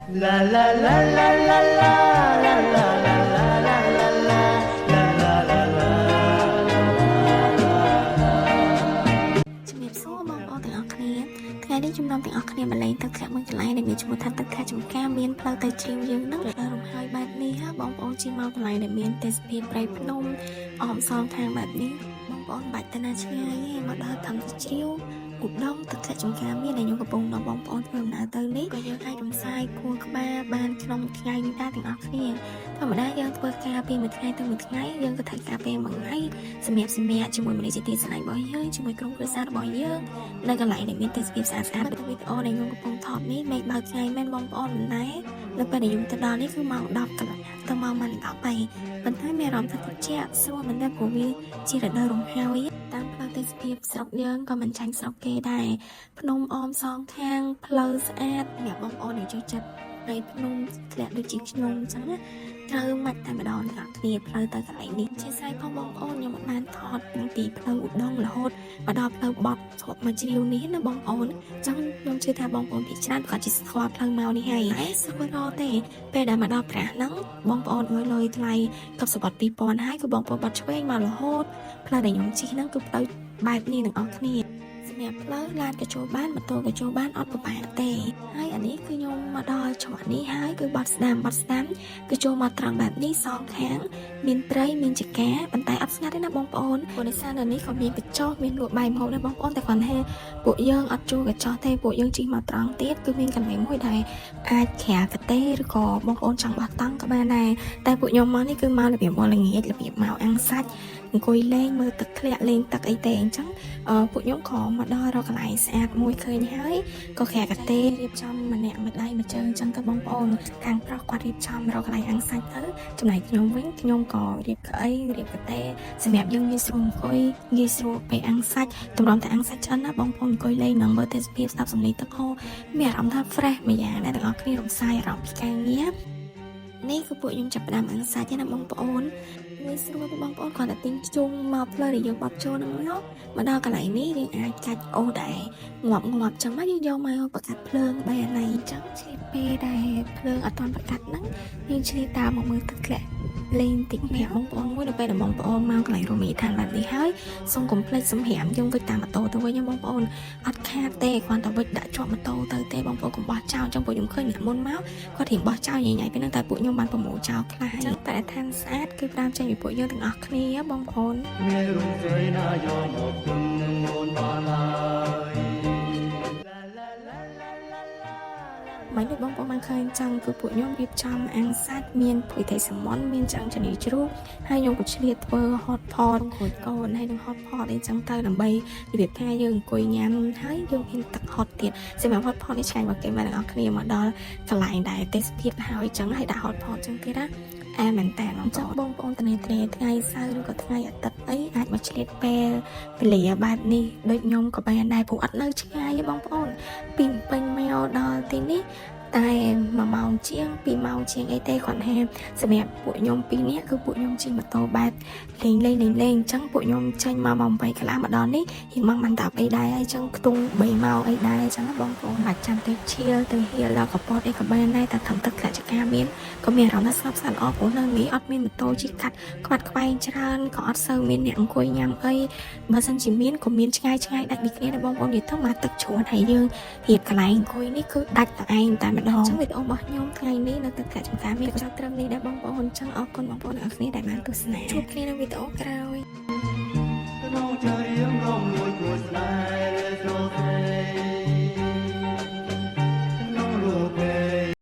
La la la la la la la la la la la la la la la la la. ជំរាបសួរបងប្អូនទាំងអស់គ្នាថ្ងៃនេះជំនុំទាំងអស់គ្នាមកលេងទឹកធ្លាក់មួយកន្លែងដែលមានឈ្មោះថាទឹកធ្លាក់ចំការមានផ្លូវទៅជ្រាវយើងនឹងរដូវរំហើយបែបនេះហ่าបងប្អូនជិះមកកន្លែងដែលមានទេសភាពព្រៃភ្នំអមសងខាងបែបនេះបងប្អូនបាច់ទៅណាឆ្ងាយទេមកដល់ធម្មជ្រាវឧដុង្គទឹកធ្លាក់ចំការមានដែលខ្ញុំកំពុងនាំបងប្អូនធ្វើដំណើរទៅនេះក៏យើងអាចរំសាយខួរក្បាលបានក្នុងថ្ងៃនេះដែរទាំងអស់គ្នាធម្មតាយើងធ្វើការពីមួយថ្ងៃទៅមួយថ្ងៃយើងក៏ត្រូវការពេលមួយថ្ងៃសម្រាប់សម្រាប់ជាមួយមនុស្សជាទីស្រឡាញ់របស់យើងជាមួយក្រុមគ្រួសាររបស់យើងនៅកន្លែងដែលមានទេសភាពស្អាតស្អាតវីដេអូដែលខ្ញុំកំពុងថតនេះមេឃបើកថ្ងៃមែនបងប្អូនមិនដែរនៅពេលដែលខ្ញុំទៅដល់នេះគឺម៉ោង10កន្លះទៅម៉ោងមិន10ហើយប៉ុន្តែមានអារម្មណ៍ថាត្រជាក់ស្រួលមែនទេព្រោះវាជារដូវរំហើយតាមផ្លូវទេសភាពស្រុកយើងក៏មិនចាញ់ស្រុកគេដែរភ្នំអមសងខាងផ្លូវស្អាតអ្នកបងប្អូនដែលចូលចិត្តហើយភ្នំធ្លាក់ដូចជាខ្ញុំអញ្ចឹងណាត្រូវម៉ាច់តែម្ដងទាំងអស់គ្នាផ្លូវទៅកន្លែងនេះជាស្រ័យផងបងប្អូនខ្ញុំអត់បានថតតាំងពីផ្លូវឧដុង្គរហូតមកដល់ផ្លូវបត់ស្រុកមកជ្រាវនេះណាបងប្អូនចង់ខ្ញុំជឿថាបងប្អូនភាគច្រើនគាត់ជាស្គាល់ផ្លូវមកនេះហើយតែស្រួលរកទេពេលដែលមកដល់ប្រាស់ហ្នឹងបងប្អូនអើយលុយថ្លៃកប់សបត់2000ហើយគឺបងប្អូនបត់ឆ្វេងមករហូតផ្លូវដែលខ្ញុំជិះហ្នឹងគឺផ្លូវបែបនេះទាំងអស់គ្នាសម្រាប់ផ្លូវឡានក៏ចូលបានម៉ូតូក៏ចូលបានអត់ពិបាកទេហើយអានេះគឺខ្ញុំមកដល់ច្រកនេះហើយគឺបត់ស្ដាំបត់ស្ដាំគឺចូលមកត្រង់បែបនេះសងខាង មានព្រៃមានចកាប៉ុន្តែអត់ស្ងាត់ទេណាបងប្អូនព្រោះដោយសារនៅនេះក៏មានកញ្ចុះមានលក់បាយម្ហូបដែរបងប្អូនតែគាត់ថាពួកយើងអត់ជួលកញ្ចុះទេពួកយើងជិះមកត្រង់ទៀតគឺមានកន្លែងមួយដែលអាចក្រាកាទេឬក៏បងប្អូនចង់បោះតង់ក៏បានដែរតែពួកខ្ញុំមកនេះគឺមករបៀបមកល្ងាចរបៀបមកអាំងសាច់អង្គុយលេងមើលទឹកធ្លាក់លេងទឹកអីទេអញ្ចឹងអឺពួកខ្ញុំក៏មកដល់រកកន្លែងស្អាតមួយឃើញហើយក៏ក្រាកាទេរៀបចំម្នាក់មួយដៃមួយជើងអញ្ចឹងទៅបងប្អូនខាងប្រុសគាត់រៀបចំរកកន្លែងអាំងសាច់ទៅ ចំណែកខ្ញុំវិញខ្ញុំក៏រៀបកៅអីរៀបកន្ទេសម្រាប់យើងងាយស្រួលអង្គុយងាយស្រួលពេលអាំងសាច់តម្រាំតែអាំងសាច់ឆ្អិនណាបងប្អូនអង្គុយលេងនឹងមើលទេសភាពស្ដាប់សំឡេងទឹកហូរមានអារម្មណ៍ថា fresh មួយយ៉ាងដែរទាំងអស់គ្នារំសាយអារម្មណ៍ពីការងារនេះគឺពួកខ្ញុំចាប់ផ្ដើមអាំងសាច់ណាបងប្អូនងាយស្រួលបងប្អូនគ្រាន់តែទិញជុងមកផ្លូវដែលយើងបត់ចូលហ្នឹងមកមកដល់កន្លែងនេះយើងអាចកាច់អូសដែរងាប់ងាប់ចឹងមកយើងយកមកបកាត់ភ្លើងបែរណៃចឹងឆ្លៀតពេលដែលភ្លើងអត់ទាន់បកាត់ហ្នឹងយើងឆ្លៀតតាមមកមើលទឹកធ្លាក់លេងតិចប្រាប់បងប្អូនមួយដល់ពេលដែលបងប្អូនមកកន្លែងរមណីយដ្ឋានបែបនេះហើយសូមកុំភ្លេចសម្រាមយើងវិចតាមម៉ូតូទៅវិញណាបងប្អូនអត់ខាតទេគ្រាន់តែវិចដាក់ជាប់ម៉ូតូទៅទេបងប្អូនកុំបោះចោលចឹងពួកខ្ញុំឃើញអ្នកមុនមកគាត់រៀងបោះចោលញ៉ៃៗពេលហ្នឹងតែពួកខ្ញុំបានប្រមូលចោលខ្លះចឹងបរិស្ថានស្អាតគឺផ្ដើមចេញពីពួកយើងទាំងអស់គ្នាបងប្អូន គ្មានរូបស្រីណាយកមកគុណនឹងអូនបានឡើយ La la la la la la. មិនដូចបងប្អូនបានឃើញចឹងគឺពួកខ្ញុំរៀបចំអាំងសាច់មានភុយថៃសាម៉ុនមានឆ្អឹងជំនីជ្រូកហើយខ្ញុំក៏ឆ្លៀតធ្វើ hot pot ក្រូចកូនហើយនឹង hot pot អីចឹងទៅដើម្បីរបៀបថាយើងអង្គុយញ៉ាំហើយយើងមានទឹក hot ទៀតសម្រាប់ hot pot នេះឆ្ងាញ់មកគេមកទាំងអស់គ្នាមកដល់កន្លែងដែលទេសភាពហើយចឹងហើយដាក់ hot pot ចឹងទៀតណាអែមែនតើបងប្អូនបងប្អូនតនេតនេថ្ងៃសៅរ៍ឬក៏ថ្ងៃអាទិត្យអីអាចមកឆ្លៀតពេលវេលាបែបនេះដូចខ្ញុំក៏បានដែរព្រោះអត់នៅឆ្ងាយទេបងប្អូនពីភ្នំពេញមកដល់ទីនេះតែ1ម៉ោងជាង2ម៉ោងជាងអីទេគាត់ថាសម្រាប់ពួកខ្ញុំពីរនាក់គឺពួកខ្ញុំជិះម៉ូតូបែបលេងលេងលេងលេងអញ្ចឹងពួកខ្ញុំចេញមកម៉ោង8កន្លះមកដល់នេះរៀងម៉ោងបាន10អីដែរហើយអញ្ចឹងខ្ទង់3ម៉ោងអីដែរអញ្ចឹងណាបងប្អូនបាច់ចាំទៅឈៀលទៅហៀលដល់កពតអីក៏បានដែរតែត្រឹមទឹកធ្លាក់ចកាមានក៏មានអារម្មណ៍ថាស្ងប់ស្ងាត់ល្អព្រោះនៅនេះអត់មានម៉ូតូជិះកាត់ក្បាត់ក្បែងច្រើនក៏អត់សូវមានអ្នកអង្គុយញ៉ាំអីបើសិនជាមានក៏មានឆ្ងាយឆ្ងាយដាច់ពីគ្នាដែរបងប្អូននិយាយទៅមកទឹកជ្រោះហើយយើងរៀបកន្លែងអង្គុយនេះគឺដាច់តែឯងតែម្ដងអញ្ចឹងវីដេអូរបស់ខ្ញុំថ្ងៃនេះនៅទឹកធ្លាក់ចំការមានក៏ចប់ត្រឹមនេះដែរបងប្អូនអញ្ចឹងអរគុណបងប្អូនទាំងអស់គ្នាដែលបានទស្សនាជួបគ្នានៅវីដេអូក្រោយ។